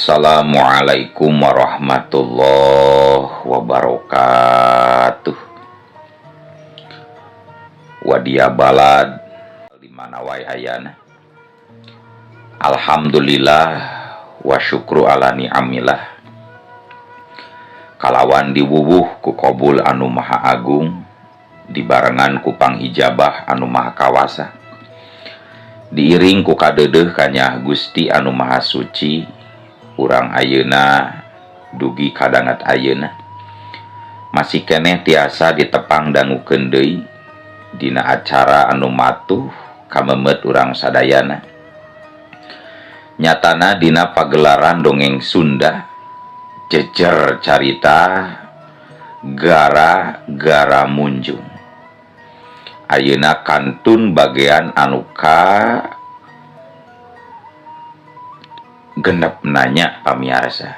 Assalamualaikum warahmatullahi wabarakatuh. Wadia balad di mana wae ayana. Alhamdulillah wa syukru ala ni'amillah. Kalawan diwuwuh ku qabul anu maha agung, dibarengan ku pangijabah anu maha kawasa. Diiring ku kadeudeuh kanyah Gusti anu maha suci. Urang ayeuna dugi kadangat ayeuna masih keneh tiasa ditepang dangukeun deui dina acara anu matuh kamemet urang sadayana. Nyatana dina pagelaran dongeng Sunda jejer carita gara-gara munjung. Ayeuna kantun bagian anu ka genep nanya pamiarsa.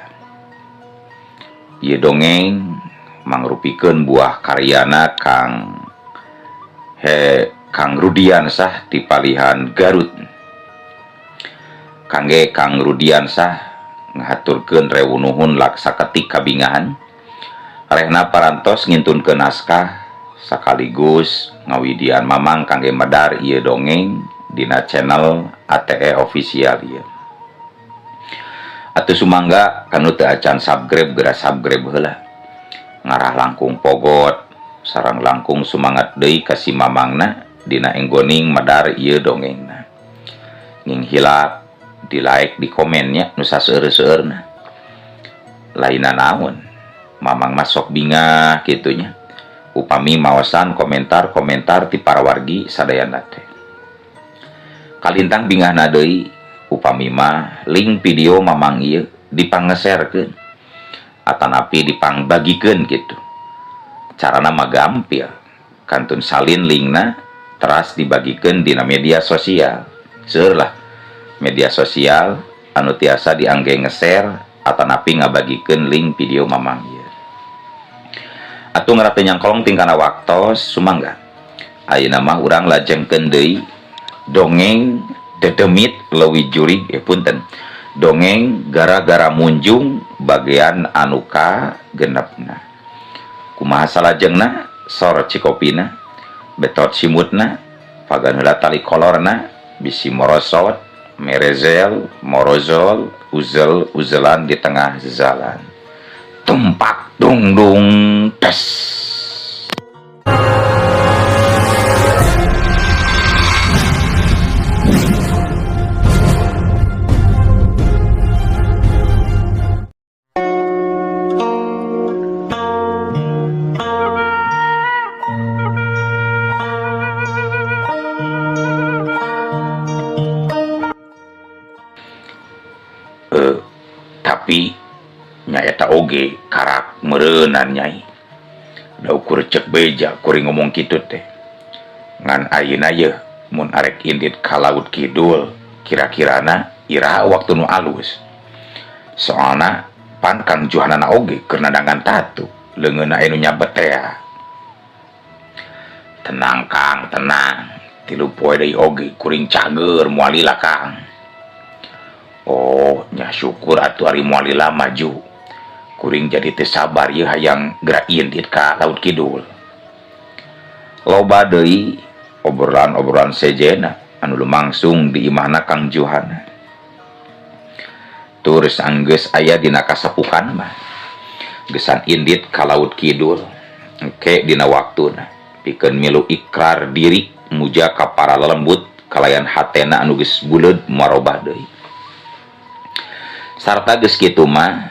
Ieu dongeng mangrupikeun buah karyana Kang Rudiansah ti palihan Garut. Kangge Kang Rudiansah ngahaturkeun rewu nuhun laksa ketik kabingahan. Rehna parantos ngintunkeun naskah sekaligus ngawidian mamang kangge medar ieu dongeng dina channel ATE Official ieu. Atuh sumangga kanu teu acan subscribe geura subscribe heula. Ngarah langkung pogot sareng langkung sumangat deui ka si mamangna dina enggoning medar ieu dongengna. Ning hilap di like di komennya nu saseueur-seueurna. Lainna naon? Mamang mah sok bingah kitu nya. Upami maosan komentar-komentar ti para wargi sadayana teh. Kalintang bingahna deui upami mah link video mamang ieu dipangeserkeun atanapi dipangbagikeun kitu. Carana mah gampil, kantun salin linkna teras dibagikeun dina media sosial. Seueur lah media sosial anu tiasa diangge ngeser atanapi ngabagikeun link video mamang ieu. Atuh ngarah teu nyangkolong tingkana waktos sumangga. Ayeuna mah urang lajengkeun deui dongeng dedemit leuwih jurig punten. Dongeng gara-gara munjung bagian anu ka genepna. Kumaha salajengna sor cikopina betot simutna pagan heula tali kolorna bisi morosot merezel morozol uzel uzelan di tengah jalan. Tumpak dung dung tes. Tapi nyaeta oge karak meureunan nyai. Da ukur cek beja kuring ngomong kitu teh. Ngan ayeuna yeuh mun arek indit ka laut kidul kira-kirana iraha waktu nu alus. Soalna pan Kang Juhanana oge keur nadangan tatu leungeunna anu nyabet tea. Tenang Kang, tenang. 3 poe deui oge kuring cager moal lila Kang. Oh, nya syukur atuh ari moal lila maju. Kuring jadi teu sabar ieu hayang geura indit ka laut kidul. Loba deui obrolan-obrolan sejena anu lumangsung di imahna Kang Juhana. Tur sanggeus aya dina kasepuhan mah. Gesan indit ka laut kidul. Engke dina waktuna pikeun milu ikrar diri muja ka para lelembut kalayan hatena anu geus buleud marobah deui. Sarta geus kitu mah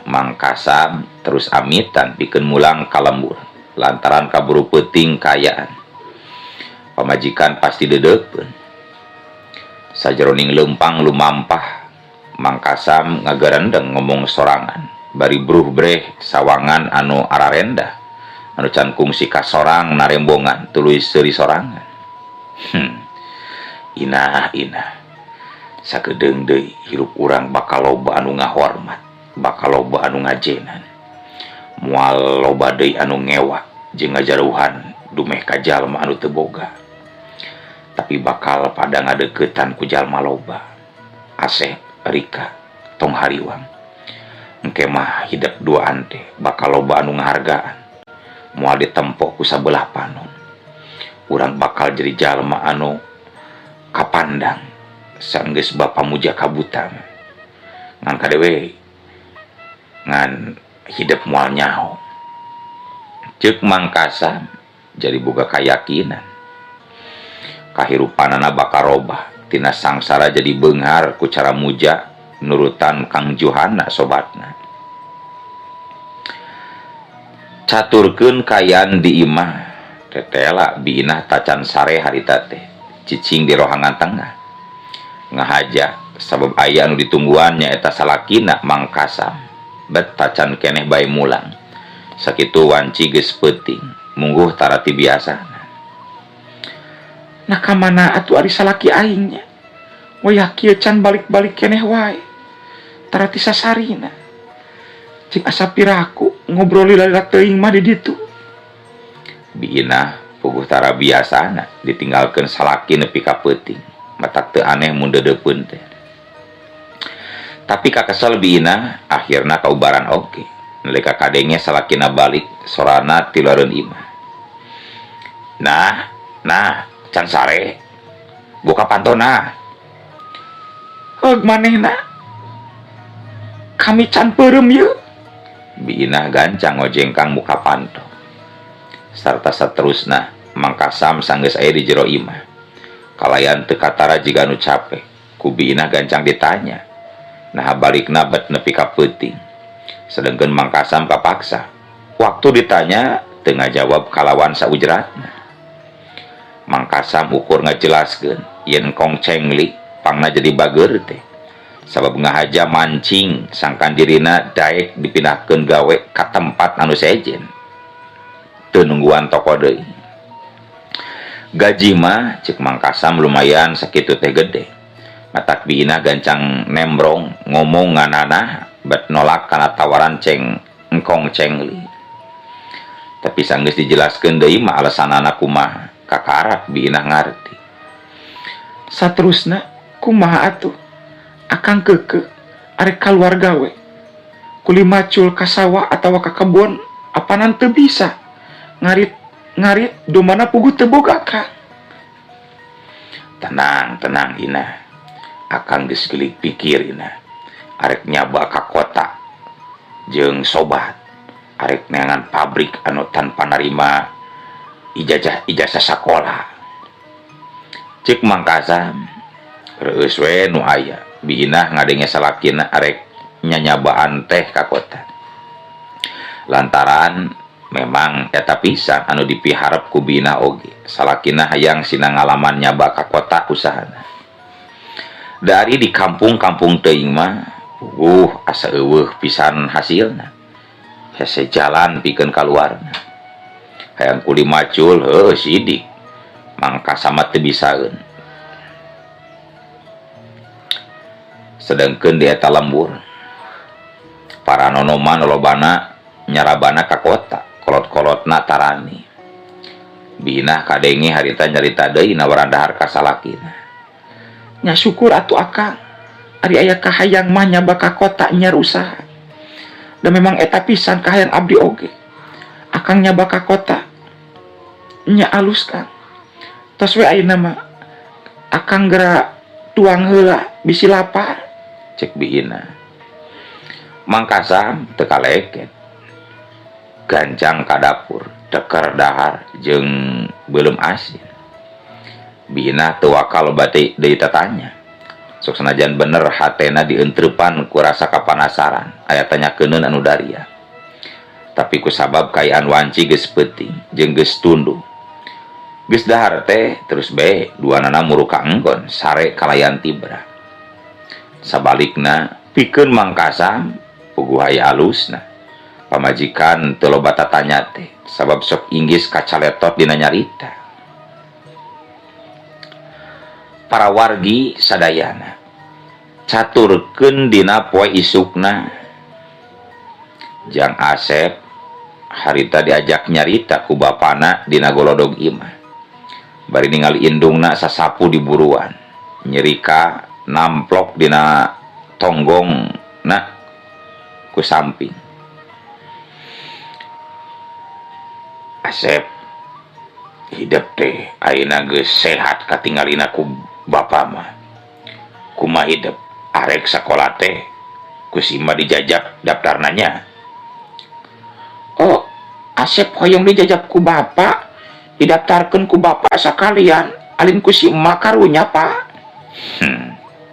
Mangkasam terus amitan pikeun mulang ka lembur lantaran kaburu peuting kaayaan. Pamajikan pasti deudeupeun. Sajeroning leumpang lumampah Mangkasam ngagarendeng ngomong sorangan bari bruh breh sawangan anu ararendah anu can kungsi kasorang narembongan tuluy seuri sorangan. Inah inah sakedeung deui hirup urang bakal loba anu ngahormat, bakal loba anu ngajenan, moal loba deui anu ngewa jeung ngajaruhan dumeh ka jalma anu teu boga, tapi bakal pada ngadeuketan ku jalma loba. Asep Rika tong hariwang. Engke mah hidep duaan teh bakal loba anu ngahargaan, moal ditempo ku sabelah panon. Urang bakal jadi jalma anu kapandang sanggeus bapa muja kabuta mah. Ngan kadewe ngan hidep moal nyaho. Ceuk Mang Kasam jadi boga kayakinan. Kahirupanana bakal robah tina sangsara jadi beunghar ku cara muja nurutan Kang Juhana sobatna. Caturkeun kayan di imah tetela Bi Inah tacan sare harita teh cicing di rohangan tengah ngahaja sabab aya anu ditungguan nyaeta salakina Mang Kasam bet tacan keneh bae mulang sakitu wanci geus peuting mungguh tara ti biasana. Nah ka mana atuh ari salaki aing nya? Wayah kieu can balik-balik keneh wae. Tara ti sasarina. Cing asa piraku ngobrol lila-lila teuing mah di ditu. Bi Inah puguh tara biasana ditinggalkeun salaki nepi ka peuting. Matak teu aneh mun deudeupeun teh. Tapi kakesel Bi Inah akhirna kaubaran oge. Nalika kadenge salakina balik sorana ti luareun imah. Nah, nah, can sare. Buka pantona. Heug manehna. Kami can peureum yeuh. Bi Inah gancang ngojengkang muka panto. Sarta saterusna Mang Kasam sanggeus aya di jero imah. Kalayan teu katara jiga anu capek. Ku Bi Inah gancang ditanya. Naha balikna bet nepi ka peuting. Sedengkeun Mang Kasam kapaksa. Waktu ditanya teu ngajawab kalawan saujratna. Mang Kasam ukur ngajelaskeun yen Kong Cengli pangna jadi bageur teh. Sabab ngahaja mancing sangkan dirina daek dipindahkeun gawe ka tempat anu sejen. Teu nungguan toko deui. Gaji mah ceuk Mang Kasam lumayan sakitu teh gede. Matak Bi Inah gancang nembrong ngomong ngananah bet nolak kana tawaran ceng Engkong Cengli. Tapi sanggeus dijelaskeun deui mah alasanana kumaha kakarak Bi Inah ngarti. Saterusna kumaha atuh? Akang keukeuh arek kaluar gawe. Kuli macul ka sawah atawa ka kebon apanan teu bisa. Ngarit ngarit dombana puguh teu boga Kang. Tenang, tenang Inah. Akang geus geulig pikir Inah. Arek nyaba ka kota jeung sobat. Arek neangan pabrik anu tanpa narima ijazah ijazah sakola. Ceuk Mang Kasam reueus we nu aya. Bi Inah ngadenge salakina arek nyanyabaan teh ka kota. Lantaran memang eta pisan anu dipiharep ku Bi Inah oge. Salakina hayang sina ngalaman nyaba ka kota usahana. Dari di kampung-kampung teuing mah asa eueuh pisan hasilna. Hese jalan pikeun kaluarna. Hayang kuli macul heuh sidik. Mang Kasam mah teu bisaeun. Sedengkeun di eta lembur para nonoman lobana nyarabana ka kota, kolot-kolotna tarani. Bi Inah kadenge harita nyarita deui nawaran dahar ka salakina. Nya syukur atuh akang, ari aya kahayang mah nyaba ka kota nyiar usaha. Da memang eta pisan kahayang abdi oge. Akang nyaba ka kota nya alus Kang. Tos we ayeuna mah akang geura tuang heula bisi lapar. Cek Bi Inah. Mang Kasam teu kaleket. Gancang ka dapur, teker dahar jeung beuleum asin. Bi Inah teu wakal bate deui tatanya. Sok sanajan bener hatena dieunteupan ku rasa kapanasaran, aya tanyakeun anu daria. Tapi ku sabab kaayaan wanci geus peuting jeung geus tunduh. Geus dahar teh terus bae duanana muru ka enggon sare kalayan tibra. Sabalikna pikeun Mang Kasam puguh aya alusna. Pamajikan teu loba tatanya teh sabab sok inggis kacaletot dina nyarita. Para wargi sadayana caturkeun dina poe isukna. Jang Asep harita diajak nyarita ku bapana dina golodog imah. Bari ningali indungna sasapu di buruan. Nyerika namplok dina tonggong na ku samping. Asep hidep teh ayeuna geus sehat katingalina ku bapa mah. Kumaha hidep arek sakola teh ku si Ima dijajab daftarna nya. Oh, Asep hoyong dijajab ku bapa, didaftarkeun ku bapa sakalian, alin ku si emak karunya, Pak.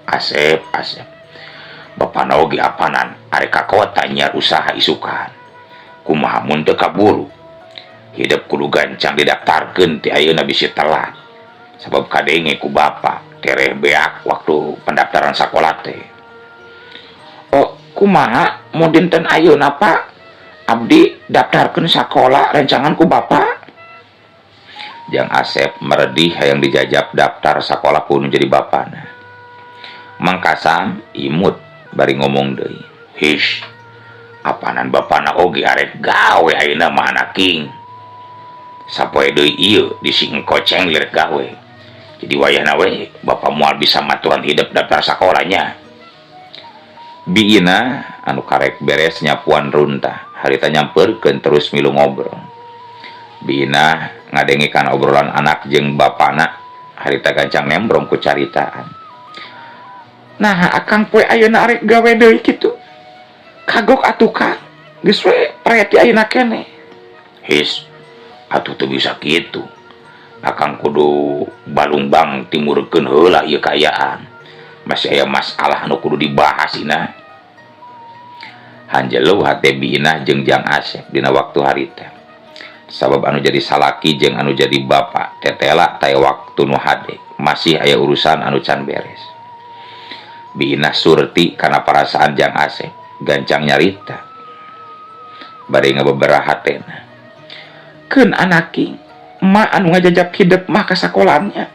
Asep, Asep. Bapana oge apanan arek ka kota nyiar usaha isukan. Kumaha mun teu kaburu. Hidep kudu gancang didaftarkeun ti ayeuna bisi telat. Sabab kadenge ku bapa tereh beak waktu pendaftaran sakola teh. Oh, kumaha mun dinten ayeuna, Pak? Abdi daftarkeun sakola rencangan ku bapa. Jang Asep meredih hayang dijajab daftar sakola ku nu jadi bapana. Mang Kasam imut bari ngomong deui. Hish, apanan bapana oge arek gawe ayeuna mah anaking. Sapoe deui ieu disingkoceng lirek gawe. Jadi wayahna we bapa moal bisa maturan hidep daftar sakolanya. Bi Ina anu karek beres nyapuan runtah harita nyamperkeun terus milu ngobrol. Bi Ina ngadengekan obrolan anak jeung bapana harita gancang nembrong ku caritaan. Nah, akang poe ayeuna arek gawe deui kitu. Kagok atuh Kang, geus we preti ayeuna keneh. His, atuh teu bisa kitu. Akang kudu balungbang timurkeun heula ieu kaayaan. Masih aya masalah anu kudu dibahas Ina. Hanjelu hate Bi Inah jeung Jang Asep dina waktu harita. Sabab anu jadi salaki jeung anu jadi bapa tetela taya waktu nu hade, masih aya urusan anu can beres. Bi Inah surti kana parasaan Jang Asep, gancang nyarita. Bari ngabebera hatena. Keun anaki, emak anu ngajajab hidep mah ka sakolanya.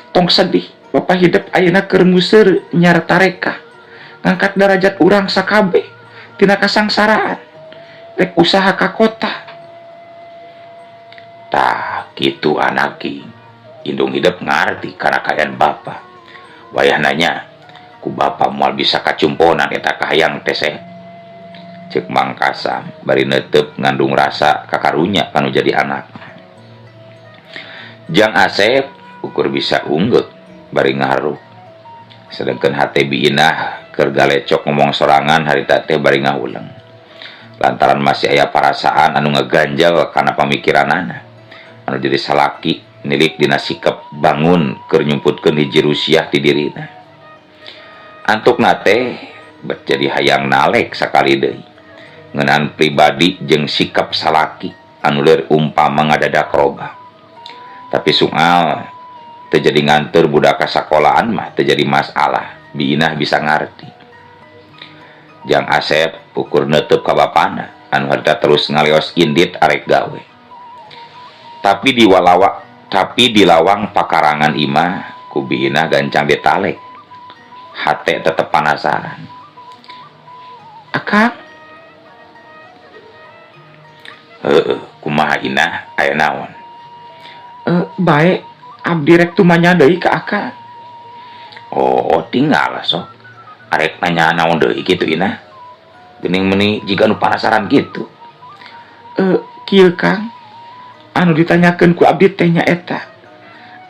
Tong sedih, bapa hidep ayeuna keur museur nyar tareka. Ngangkat darajat urang sakabeh tina kasangsaraan. Rek usaha ka kota. Tah kitu anaki, indung hidep ngarti kana kaayaan bapa. Wayah nanya, ku bapa moal bisa kacumponan eta kahayang teh seh. Ceuk Mang Kasam bari neuteup ngandung rasa kakarunya kanu jadi anak. Jang Asep ukur bisa unggeuk bari ngaharup. Sedengkeun hate Bi Inah keur galecok ngomong sorangan harita teh bari ngahuleng. Lantaran masih aya parasaan anu ngaganjel kana pamikiranana. Anu jadi salaki nilik dina sikep bangun keur nyumputkeun hiji rusiah ti dirina. Antukna teh bet jadi hayang nalek sakali deui. Ngeunaan pribadi jeung sikap salaki anu leur umpama ngadadak robah. Tapi soal teu jadi nganteur budak ka sakolaan mah teu jadi masalah. Bi Inah bisa ngarti. Jang Asep ukur neuteub ka bapana anu harita terus ngaleos indit arek gawe. Tapi di lawang pakarangan imah ku Bi Inah gancang ditalek. Hate tetep panasaran. Akang, heeh, kumaha Inah aya naon? Bae abdi rek tumanya deui ka akang. Oh, tinggal sok. Arek nanya naon deui kitu Inah. Geuning meuni jiga nu panasaran kitu. Kieu Kang, anu ditanyakeun ku abdi teh nya eta.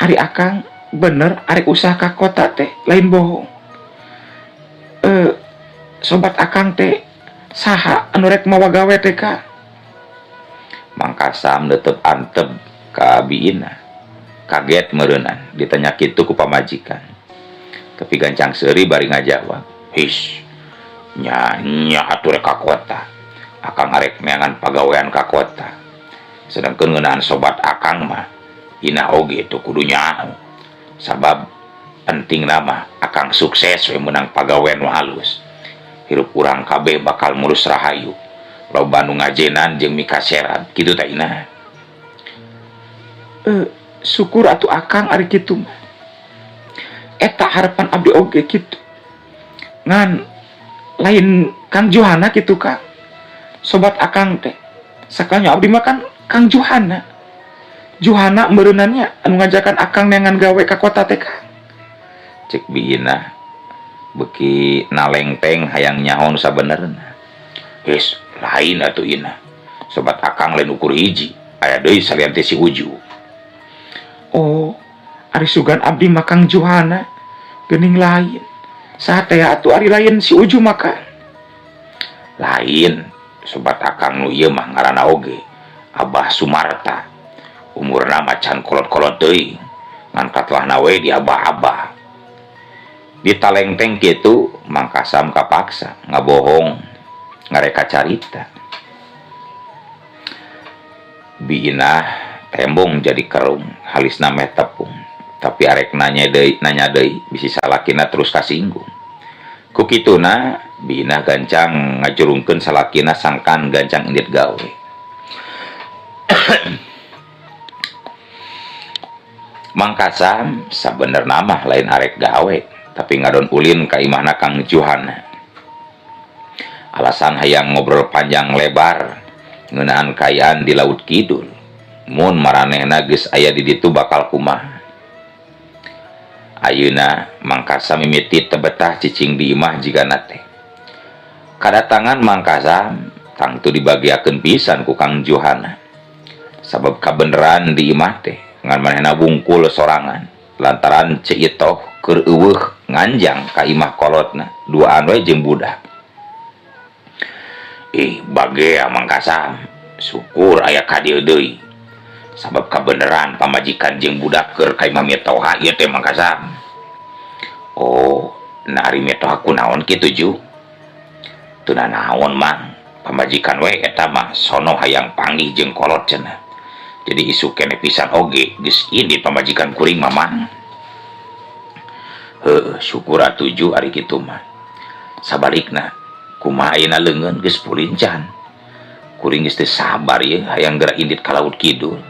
Ari akang bener arek usaha ka kota teh, lain bohong. Sobat akang teh saha anu rek mawa gawe teh Kang? Mang Kasam netep antep ka Bi Inah. Kaget meureunnan ditanya kitu ku pamajikan. Tapi gancang seuri bari ngajawab. His, nya atuh rek ka kota. Akang arek neangan pagawean ka kota. Sedangkeun ngeunaan sobat akang mah Inah oge teu kudu nyaho. Sabab penting mah akang sukses we meunang pagawean nu halus. Hirup urang kabeh bakal mulus rahayu. Loba nu ngajenan jeung mikaserat kitu teh Inah. Syukur atuh akang ari kitu mah. Eta harapan abdi oge kitu. Ngan lain Kang Johana kitu Kang. Sobat akang teh. Sakanya abdi mah kan Kang Johana. Johana meureunannya anu ngajakan akang neangan gawe ka kota teh Kang. Cek Bi Inah beuki nalengteng hayang nyaho nu sabenerna. His lain atuh Inah. Sobat akang lain ukur hiji, aya deui salian teh si Uju. Oh, ari sugan abdi mah Kang Juhana geuning lain. Saha teh atuh ari lain si Uju maka? Lain, sobat akang nu ieu mah ngaranna oge Abah Sumarta. Umurna mah can kolot-kolot teuing. Ngan katelahna we di abah-abah. Ditalengteng kitu Mang Kasam kapaksa ngabohong ngareka carita. Bi Inah tembong jadi kerung, halisna meh tepung. Tapi arek nanya deui bisi salakina terus kasinggung. Ku kituna Bi Inah gancang ngajurungkeun salakina sangkan gancang indit gawe. Mang Kasam sabenerna mah lain arek gawe, tapi ngadon ulin ka imahna Kang Juhana. Alasan hayang ngobrol panjang lebar ngeunaan kaayaan di Laut Kidul. Mun maranehna geus aya di ditu bakal kumaha. Ayeuna Mang Kasam mimiti teu betah cicing di imah jigana teh. Kadatangan Mang Kasam tangtu dibagiakeun pisan ku Kang Juhana. Sabab kabeneran di imah teh ngan manehna wungkul sorangan lantaran Ceu Itoh keur eueuh nganjang ka imah kolotna duaan we jeung budak. Ih, bagea Mang Kasam, syukur aya ka dieu deui. Sabab kabeneran pamajikan jeung budak keur ka imah mitoha ieu teh Mang Kasam. Oh, nah ari mitoha kunaon kitu Ju? Teu nanaon Mang, pamajikan we eta mah sono hayang panggih jeung kolot cenah. Jadi isu kene pisan oge geus indit pamajikan kuring mah Mang. Heuh, syukur atuh Ju ari kitu mah. Sabalikna kumaha ayeuna leungeun geus pulincan. Kuring geus teu sabar ieu hayang geura indit ka Laut Kidul.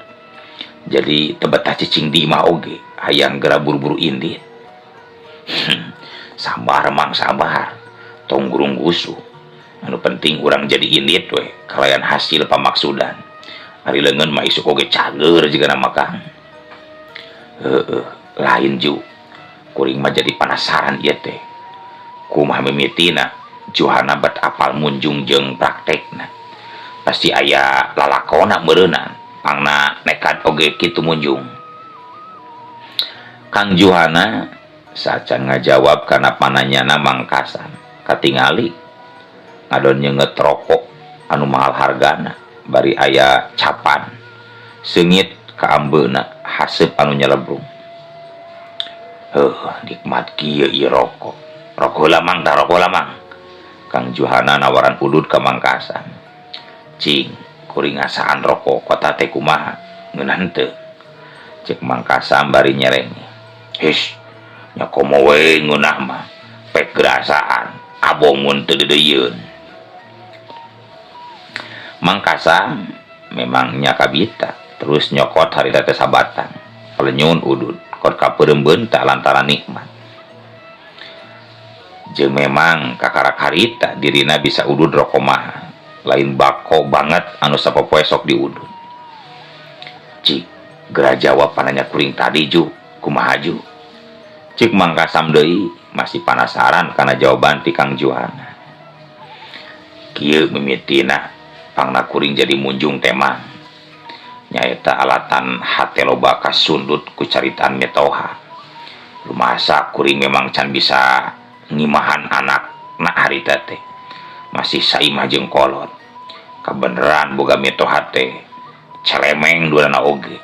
Jadi teu betah cicing di imah oge hayang geura buru-buru indit. Sabar Mang, sabar. Tong gurung gusuh. Anu penting urang jadi indit we kalayan hasil pamaksudan. Ari leungeun mah isuk oge cager jigana mah Kang. Heueuh, lain Ju. Kuring mah jadi penasaran ieu teh. Kumaha mimitina Juhana bet apal munjung jeung praktekna. Pasti aya lalakona meureunna pangna nekat oge kitu munjung. Kang Juhana sacan ngajawab kana pananyana Mang Kasam. Katingali ngadon nyeungeut rokok anu mahal hargana bari aya capan seungit ka ambeuna haseup anu nyelebrung. Heuh, nikmat kieu ieu rokok. Rokok heula Mang, tah rokok heula Mang. Kang Juhana nawaran udud ka Mang Kasam. Cing, kuring ngasaan rokok kota teh kumaha? Ngeunah henteu? Cek Mang Kasam bari nyereng. His, nya komo we ngeunah mah. Pek gerasaan, abong mun teu deudeuyeun. Mang Kasam memang nya kabita, terus nyokot harita teh sabatang. Pelenyun udud, kot kapeureum tak lantaran nikmat. Jeung memang kakarak harita dirina bisa udud rokok mah. Lain bako banget anu sapopoe sok diudud. Cik, geura jawab pananya kuring tadi Ju, kumaha Ju? Cik Mang Kasam deui masih penasaran kana jawaban ti Kang Juhana. Kieu mimitina pangna kuring jadi munjung teh Mang. Nyaeta alatan hate loba kasundut ku caritaan mitoha. Lumasa kuring memang can bisa ngimahan anak na harita teh. Masih saimah jeung kolot. Kabeneran boga mitoha teh celemeng duana oge.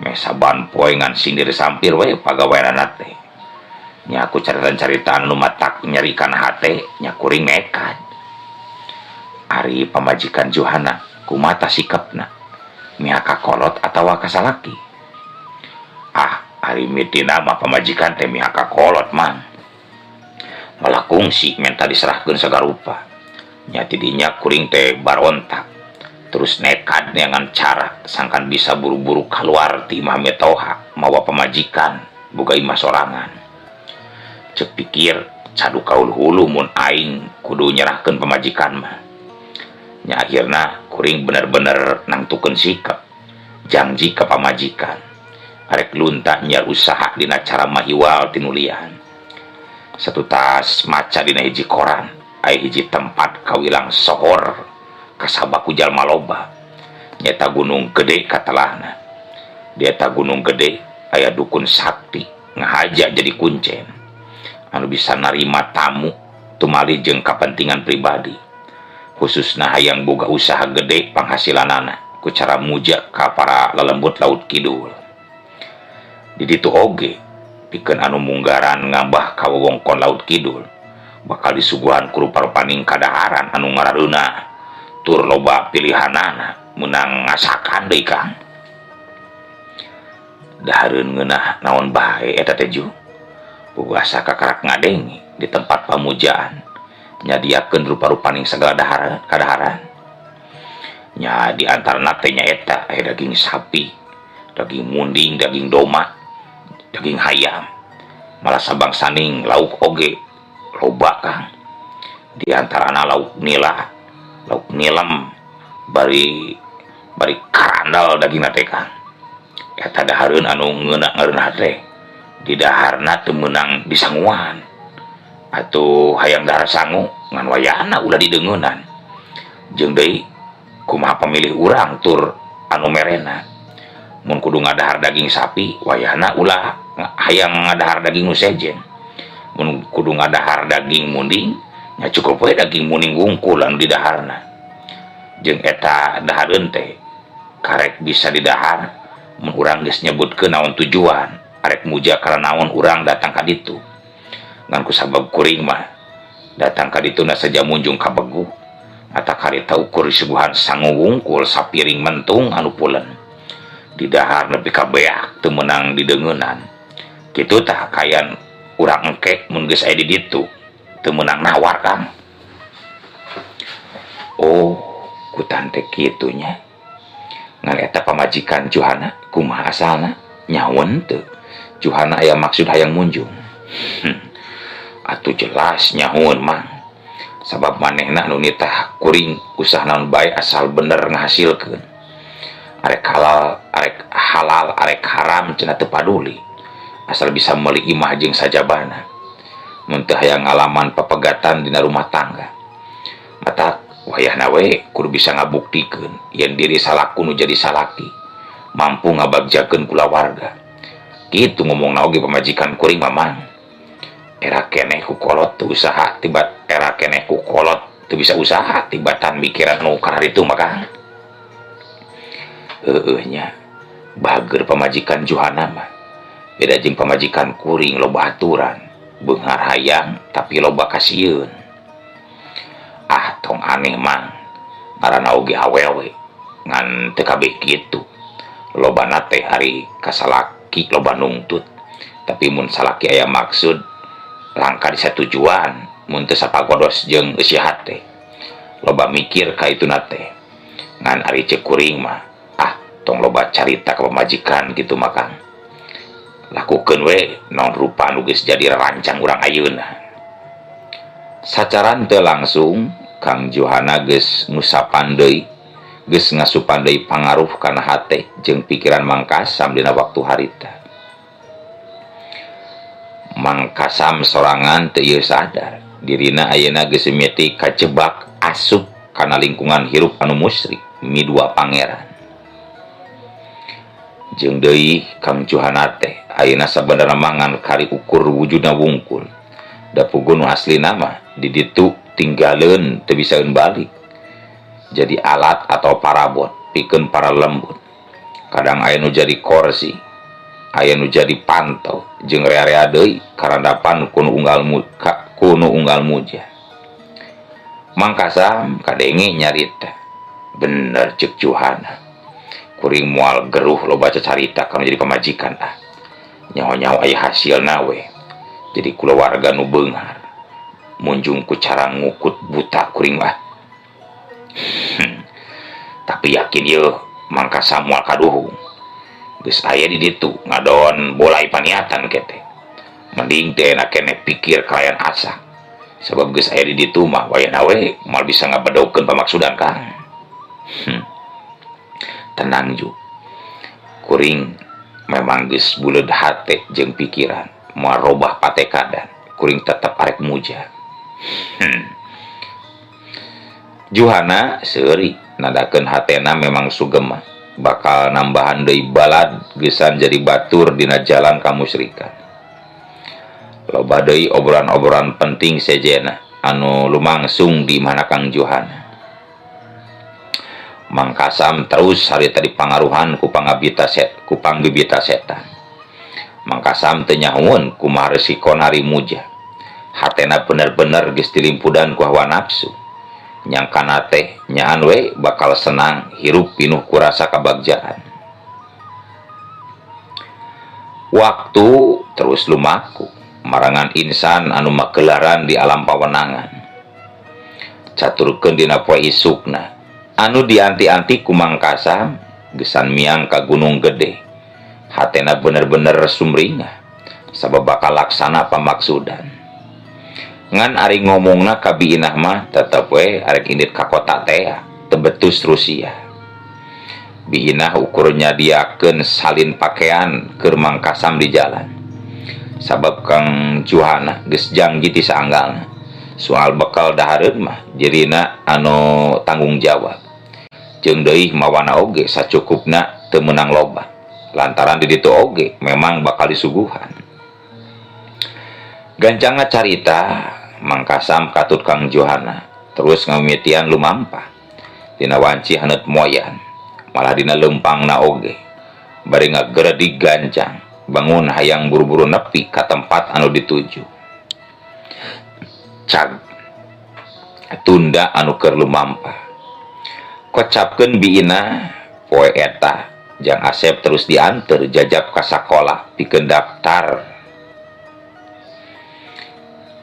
Meh saban poe ngan sindir sampir we pagaweanana teh. Nya aku caritaan-caritaan nu matak nyerikan hate nya kuring nekat. Ari pamajikan Juhana kumaha sikapna? Mihak ka kolot atawa ka salaki? Ah, ari mitina mah pamajikan teh mihak ka kolot Mang. Malah kungsi menta diserahkeun sagarupa. Nya tidinya kuring teh barontak. Terus nekat neangan cara sangkan bisa buru-buru keluar ti imah mitoha mawa pamajikan boga imah sorangan. Cek pikir cadu kaul hulu mun aing kudu nyerahkeun pamajikan mah. Nya akhirna kuring bener-bener nangtukeun sikap janji ka pamajikan arek lunta nyiar usaha dina cara mahiwal tinulian. Satu tas maca dina hiji koran Aya hiji tempat kawilang sohor kasabak ku jalma loba, nyaeta Gunung Gede katelahna. Di eta Gunung Gede aya dukun sakti ngahaja jadi kuncen anu bisa narima tamu tumali jeung kapentingan pribadi, khususna hayang boga usaha gede panghasilanana ku cara muja ka para lelembut laut kidul. Di ditu oge pikeun anu munggaran ngambah ka wewengkon laut kidul bakal disuguhan ku rupa-rupaning kadaharan anu ngarareunah tur loba pilihanana, meunang ngasakan deui, Kang. Dahareun ngeunah naon bae eta teh, Ju? Puguh asa kakarak ngadenge di tempat pamujaan nyadiakeun rupa-rupaning segala dahareun kadaharan nya, di antarana teh nyaeta aya daging sapi, daging munding, daging domba, daging hayam, malah sabangsaning lauk oge loba, Kang. Di antarana lauk nila, lauk nilem, bari bari karandal daging teh, Kang. Eta dahareun anu ngeunah ngareunah teh di daharna teu meunang disanguan atuh. Hayang dahar sangu ngan wayahna ulah dideungeunnan, jeung deui kumaha pamilih urang tur anu merena. Mun kudu ngadahar daging sapi, wayahna ulah hayang ngadahar daging nu sejen. Mun kudu ngadahar daging munding nya, cukup we daging munding wungkul anu didaharna. Jeung eta dahareun teh karek bisa didahar mun urang geus nyebutkeun naon tujuan arek muja, karena naon urang datang ka ditu. Ngan kusabab kuring mah datang ka ditu na saja munjung ka begu atau karita ukur disuguhan sangu wungkul sapiring mentung anu pulen didahar nepi ka beak teu meunang dideungeunnan kitu. Tah, kayan urang engke mun geus aya di ditu teu meunang nawar, Kang. Oh, kutan teh kitu nya. Ngan eta pamajikan Juhana kumaha asalna? Nyawen teu Juhana aya maksud hayang munjung? Atuh jelas nyahoeun, Mang, sabab manehna nu nitah kuring usaha naon bae asal bener ngahasilkeun, arek halal arek halal arek haram cenah teu paduli, asal bisa meuli imah jeung sajabana, mun teu hayang ngalaman papegatan dina rumah tangga. Matak wayahna we kudu bisa ngabuktikeun yen diri salaku nu jadi salaki mampu ngabagjakeun kulawarga. Kitu ngomongna oge pamajikan kuring, Mamang. Era keneh ku kolot teu usaha tibat, era keneh ku kolot teu bisa usaha tibatan mikiran nu kararitu mah, Kang. Heueuh nya, bager pamajikan Juhana mah, beda jeung pamajikan kuring, loba aturan, beunghar hayang tapi loba kasieun. Ah, tong aneh, Mang, ngaranna oge awewe, ngan teu kabeh kitu. Lobana teh ari kasalaki loba nungtut, tapi mun salaki aya maksud langka disatujuan mun teu sapagodos jeung eusi hate, loba mikir ka ituna teh. Ngan ari ceuk kuring mah, ah, tong loba carita ka pamajikan kitu mah, Kang. Lakukeun we naon rupa nu geus jadi rancang urang ayeuna. Sacara teu langsung Kang Juhana geus ngusapan deui, geus ngasupan deui pangaruh kana hate jeung pikiran Mang Kasam dina waktu harita. Mang Kasam sorangan teu ieu sadar dirina ayeuna geus mimiti kajebak asup kana lingkungan hirup anu musyrik midua pangeran. Jeung deui Kang Juhana teh ayeuna sabenerna mangan kari ukur wujudna wungkul, da puguh nu aslina mah di ditu tinggaleun teu bisaeun balik, jadi alat atau parabot pikeun para lembut. Kadang aya nu jadi korsi, aya nu jadi panto, jeung rea-rea deui karandapan ku nu unggal muja. Mang Kasam kadenge nyarita, bener ceuk Juhana, kuring moal geruh loba carita kana jadi pamajikan. Ah, nyaho-nyaho aya hasilna we jadi kulawarga nu beunghar munjung ku cara ngukut buta kuring mah. Tapi yakin yeuh Mang Kasam moal kaduhung. Geus aya di ditu ngadon bolai paniatan kete, mending teh enak keneh pikir kalayan asa, sabab geus aya di ditu mah wayahna we moal bisa ngabedokeun pamaksudan, Kang. Tenang, Ju, kuring memang geus buleud hate jeung pikiran moal robah patekadan kuring, tetep arek muja. Juhana seuri nadakeun hatena memang sugema bakal nambahan deui balad geusan jadi batur dina jalan kamusyrikan. Loba deui obrolan-obrolan penting sejenna anu lumangsung di imahna Kang Juhana. Mang Kasam terus harita dipangaruhan ku pangabita set ku pangbibita setan. Mang Kasam teu nyahoeun kumaha resikona ari muja. Hatena bener-bener geus dilimpudan ku hawa nafsu. Nyangkana teh nyaan we bakal senang hirup pinuh ku rasa kabagjaan. Waktu terus lumaku marangan insan anu makelaran di alam pawenangan. Caturkeun dina poe isukna anu dianti-anti ku Mang Kasam gesan miang ka Gunung Gede. Hatena bener-bener sumringah sabab bakal laksana pamaksudan. Ngan ari ngomongna ka Bi Inah mah tetep we arek indit ka kota teh teu betus Rusia. Bi Inah ukur nyadiakeun salin pakaian keur Mang Kasam di jalan. Sabab Kang Juhana geus jangji ti saanggalna. Soal bekal dahareun mah jirina anu tanggung jawab. Jeung deui mawana oge sacukupna teu meunang loba. Lantaran di ditu oge memang bakal disuguhan. Gancangna carita Mang Kasam katut Kang Juhana terus ngamimitian lumampah dina wanci haneut moyan malah dina leumpangna oge bari ngageredig gancang bangun hayang buru-buru nepi ka tempat anu dituju. Cag tunda anu keur lumampah kocapkeun Bi Inah poe eta Jang Asep terus dianter jajab ka sakola pikeun daftar.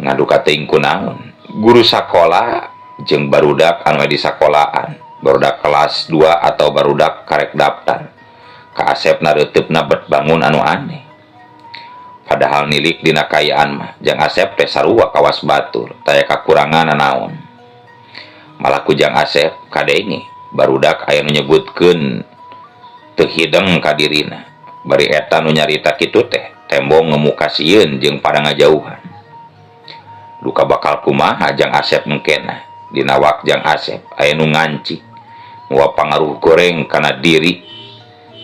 Ngaduka teuing kunaon guru sakola jeung barudak anu di sakolaan barudak kelas 2 atau barudak karek daftar ka Asep nareuteupna bet bangun anu aneh. Padahal nilik dina kaayaan mah Jang Asep teh sarua kawas batur taya kakurangan naon. Malah ku Jang Asep kadenge barudak aya nu nyebutkeun teu hideng ka dirina bari eta nu nyarita kitu teh tembong ngemuka sieun jeung pada ngajauhan. Duka bakal kumaha Jang Asep mengkena dina wak Jang Asep aya nu ngancik mawa pangaruh goreng kana diri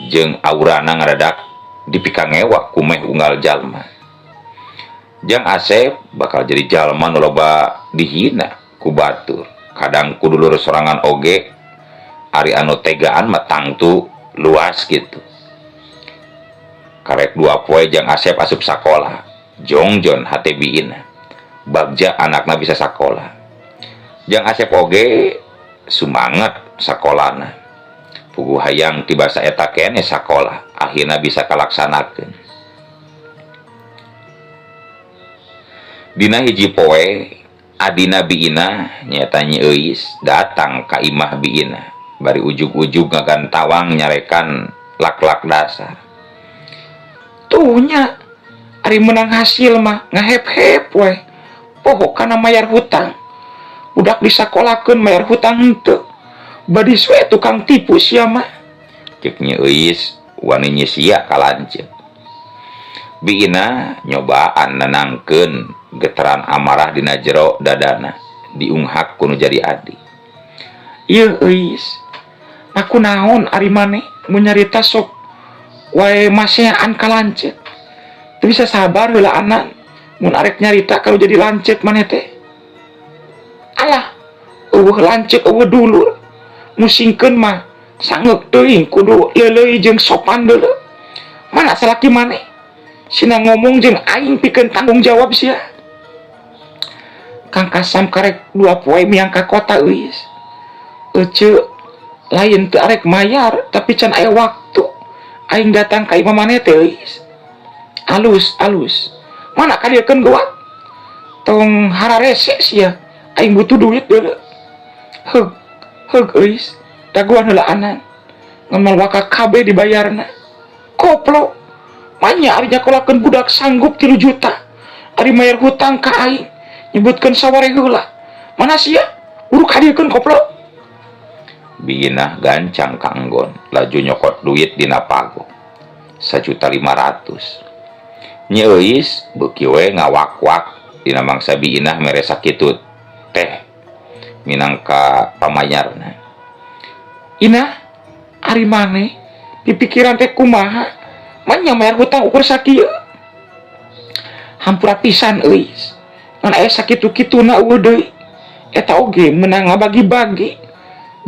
jeung aurana ngadadak dipikangewa ku meh unggal jalma. Jang Asep bakal jadi jalma nu loba dihina ku batur kadang ku dulur sorangan oge ari anu tegaan mah tangtu luas gitu. Karek 2 poe Jang Asep asup sakola jongjon hate Bi Inah bagja anakna bisa sakola. Jang Asep oge sumangat sakolana puguh hayang tibasa eta keneh sakola akhirna bisa kalaksanakeun. Dina hiji poe adina Bi Inah nyaeta Nyi Euis datang ka imah Bi Inah bari ujug-ujug ngagantawang nyarekan lak-lak dasar. Tuh nya ari menang hasil mah ngahep-hep we. Poho kana mayar hutang. Budak disakolakeun mayar hutang henteu. Badis we tukang tipu sia mah. Ceuk Nyi Euis wani nyisia ka lanceuk. Bi Inah nyobaan nenangkeun getaran amarah dina jero dadana diunghak ku nu jadi adi. Ieu Euis, aku naon ari maneh mun nyarita sok wae maseaan ka lanceuk. Teu bisa sabar heula anan mun arek nyarita kalau jadi lanceuk maneh teh. Alah, eueuh lanceuk eueuh dulur. Musingkeun mah sangeuk teuing kudu leuleuy jeung sopan deuleu. Mana salaki maneh? Sina ngomong jeung aing pikeun tanggung jawab sia. Kang Kasam karek 2 poe miang ka kota euis. Ece lain teu arek mayar tapi can aya waktu. Aing datang ka imah maneh teh euis. Alus, alus. Mana kadieukeun geuwat? Tong hararese sia. Aing butuh duit deuleu. Heug, heug euis. Dagoan heula anan. Ngan moal waka kabeh dibayarna. Koplo. Manya ari nyakolakeun budak sanggup 3 juta. Ari mayar hutang ka aing. Nyebutkeun saware heula. Mana sia? Buru kadieukeun koplo. Bi Inah gancang kanggon laju nyokot duit dina pago. 1.500.000. Nyi Euis beuki we ngawak-wak dina mangsa Bi Inah mere sakitu teh. Minangka pamayarna. Inah, ari maneh pipikiran teh kumaha? Manya mayar hutang ukur sakieu. Hampura pisan euy. Ngan aya sakitu-kituna euweuh deui. Eta oge meunang ngabagi-bagi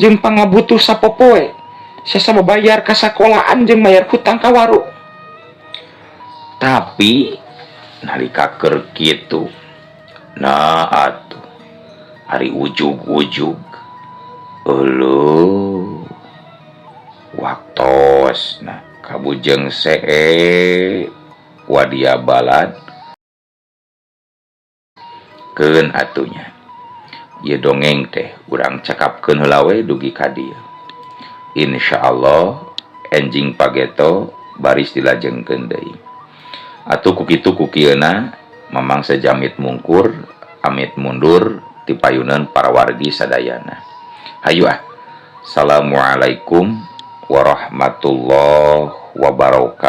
jeung pangabutuh sapopoe. Sesa babayar ka sakolaan jeung mayar hutang ka warung. Tapi nalika keur kitu, nah atuh ari ujug-ujug euleuh waktos nah kabujeng see wadia balad keun atunya ieu dongeng teh urang cakapkeun heula we dugi ka dieu. Insyaallah enjing pageto baris dilajengkeun deui. Atuh ku kitu ku kieuna Mamang sejamit mungkur amit mundur ti payunan para wargi sadayana. Hayu ah. Assalamualaikum warahmatullahi wabarakatuh.